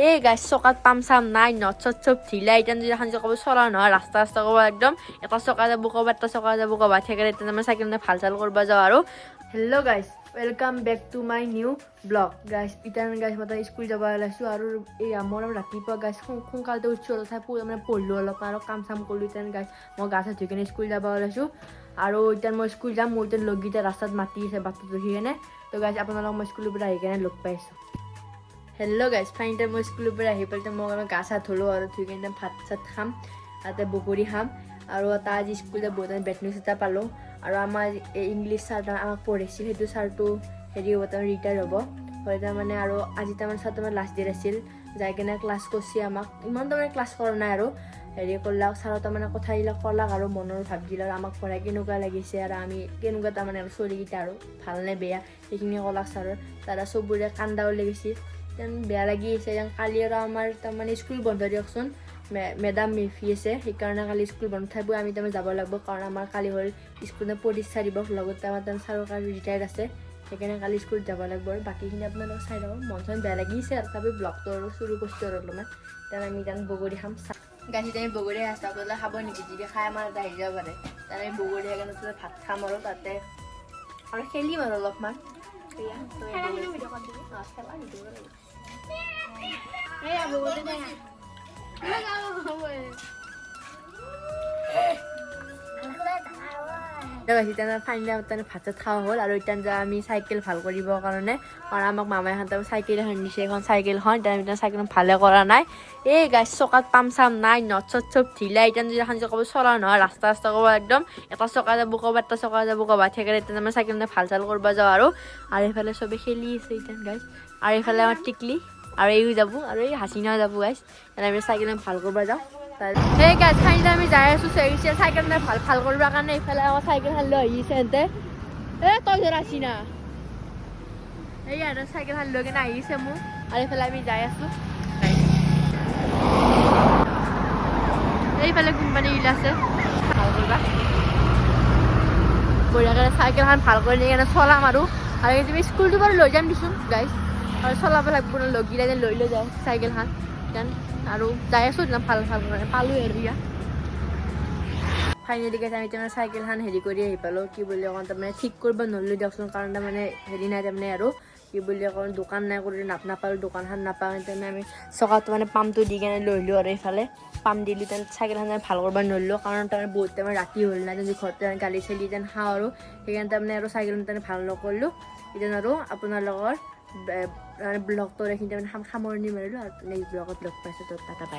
এই গাইছ, চকাত পাম চাম নাই, not চট চব ঢিলা। এতিয়া যদি এখন ক'ব চলা নহয়, ৰাস্তা ৰাস্তা ক'ব একদম এটা চকা যাব ক'ৰবাত, এটা চকা যাব ক'ৰবাত। সেইকাৰণে এতিয়া মই চাইকেল ভাল চাল কৰিব যাওঁ। আৰু hello guys, welcome back to my new vlog। Guys, এতিয়া গাইছ, মই স্কুল যাব ওলাইছোঁ। আৰু এই মই ৰাতিপুৱা গাইছ সোনকালতে উঠিছোঁ অলপ, চাই মানে পঢ়িলোঁ অলপ আৰু কাম চাম কৰিলোঁ। এতিয়া গাইছ, মই গা চা ধুই কিনে স্কুল যাব ওলাইছোঁ। আৰু এতিয়া মই স্কুল যাম। মোৰ এতিয়া লগকেইটা ৰাস্তাত মাতি আছে বাটত ৰখি কেনে। তো গাইছ, আপোনালোক মই স্কুলৰ পৰা আহি কেনে লগ পাইছোঁ। হেল্ল' গাইছ, ফাইনেলি মই স্কুলৰ পৰা আহি পেলাই মই গা চা ধুলোঁ আৰু ধুই কিনে ভাত চাত খাম, তাতে বগৰী খাম। আৰু এটা আজি স্কুলত বহুত বেড নিউজ এটা পালোঁ। আৰু আমাৰ এই ইংলিছ ছাৰটো আমাক পঢ়াইছিল, সেইটো ছাৰটো হেৰি হ'ব, তাৰমানে ৰিটায়াৰ হ'ব হয় তাৰমানে। আৰু আজি তাৰমানে ছাৰ তাৰমানে লাষ্ট ডেট আছিল। যাই কিনে ক্লাছ কৰিছে আমাক, ইমান তাৰমানে ক্লাছ কৰা নাই আৰু হেৰি কৰলাক, ছাৰৰ তাৰমানে কথাবিলাক ক'লাক আৰু মনৰ ভাৱবিলাক আৰু আমাক পঢ়াই কেনেকুৱা লাগিছে আৰু আমি কেনেকুৱা তাৰমানে আৰু ছোৱালীকেইটা আৰু ভাল নে বেয়া, সেইখিনি ক'লাক ছাৰৰ। তাৰ চবৰে কান্দাও লাগিছিল, তেন বেয়া লাগি আছে। কালি আৰু আমাৰ তাৰমানে স্কুল বন্ধ দিয়কচোন, মেডাম মেফি আছে, সেইকাৰণে কালি স্কুল বন্ধ থাকিব। আমি তাৰমানে যাব লাগিব, কাৰণ আমাৰ কালি হ'ল স্কুলত প্ৰতিষ্ঠা দিৱস, লগতে আমাৰ তাৰমানে ছাৰৰ কালি ৰিটায়াৰ্ড আছে, সেইকাৰণে কালি স্কুলত যাব লাগিব। আৰু বাকীখিনি আপোনালোক চাই ল'ব। মন চন বেয়া লাগিছে আৰু তথাপি ব্লগটো আৰু চুৰু কৰিছোঁ আৰু অলপমান। তেতিয়া আমি তাত বগৰী খাম। গাখীৰ আমি বগৰী আছোঁ, আপোনালোকে খাব নেকি? যদি খাই আমাৰ এটা আহি যাব পাৰে। তাত আমি বগৰী খাই কেনে ভাত খাম আৰু তাতে আৰু খেলিম আৰু অলপমান। সেয়া, তো খেলা নিদিব লাগিব। এয়া বগৰী টেঙা। এতিয়া ফাইনেলি তাৰমানে ভাত চাত খোৱা হ'ল। আৰু এতিয়া যে আমি চাইকেল ভাল কৰিবৰ কাৰণে, কাৰণ আমাক মামাই এখন চাইকেল এখন দিছে, এখন চাইকেলখন এতিয়া আমি চাইকেলখন ভালে কৰা নাই। এই গাইছ, চকাত পাম চাম নাই, not চট চব ঢিলা। এতিয়া যদি এখন ক'ব চলা নহয়, ৰাস্তা ৰাস্তা ক'ব একদম এটা চকা যাব ক'ৰবাত, এটা চকা যাব ক'ৰবাত। সেইকাৰণে এতিয়া আমি চাইকেল ভাল চাল কৰিব যাওঁ। আৰু আৰু এইফালে চবে খেলি আছে এতিয়া গাইছ। আৰু এইফালে আমাৰ টিকলি আৰু এইও যাব আৰু এই হাচিনাও যাব গাইছ। আমি চাইকেল ভাল কৰিব যাওঁ। সেই গাইছ, ফাইনেলি আমি যাই আছোঁ চাইকেল মানে ভাল ভাল কৰিবৰ কাৰণে। এইফালে আকৌ চাইকেলখন লৈ আহিছে এহঁতে। এ তই ধৰ হাচিনা, এই আৰু চাইকেলখন লৈ কিনে আহিছে মোক। আৰু এইফালে আমি যাই আছোঁ। এইফালে কোম্পানী গিলা আছে ভাল কৰিবা। বঢ়িয়াকৈ চাইকেলখন ভাল কৰি কিনে চলাম। আৰু আৰু এই স্কুলটো বাৰু লৈ যাম দিছোন গাইছ, আৰু চলাব লাগিব ন, লগগিলা যেন লৈ লৈ যাওঁ চাইকেলখন। আৰু যাই আছোঁ একদম ভাল ভাল কৰি পালোঁ। আৰু ইয়াত ফাইনেলি গাইছ, আমি তাৰমানে চাইকেলখন হেৰি কৰি আহি পালোঁ। কি বুলি কওঁ, তাৰমানে ঠিক কৰিব নৰলোঁ দিয়কচোন, কাৰণ তাৰমানে হেৰি নাই, তাৰমানে আৰু কি বুলি কওঁ, দোকান নাই কৰি নাপালোঁ, দোকানখন নাপাওঁ। তাৰমানে আমি চকাটো মানে পাম্পটো দি কেনে লৈ আহিলোঁ। আৰু এইফালে পাম্প দিলোঁ, তেনে চাইকেলখন ভাল কৰিব নৰলোঁ, কাৰণ তাৰমানে বহুত তাৰমানে ৰাতি হ'ল না, ঘৰতে গালি চালি যেন খাওঁ আৰু সেইকাৰণে তাৰমানে আৰু চাইকেলখন তাৰমানে ভাল নকৰিলোঁ। এতিয়া আৰু আপোনালোকৰ মানে ব্লগটো এইখিনি তাৰমানে সামৰণি মাৰিলোঁ আৰু নেক্সট ব্লগত লগ পাইছোঁ। তো টাটা, বাই।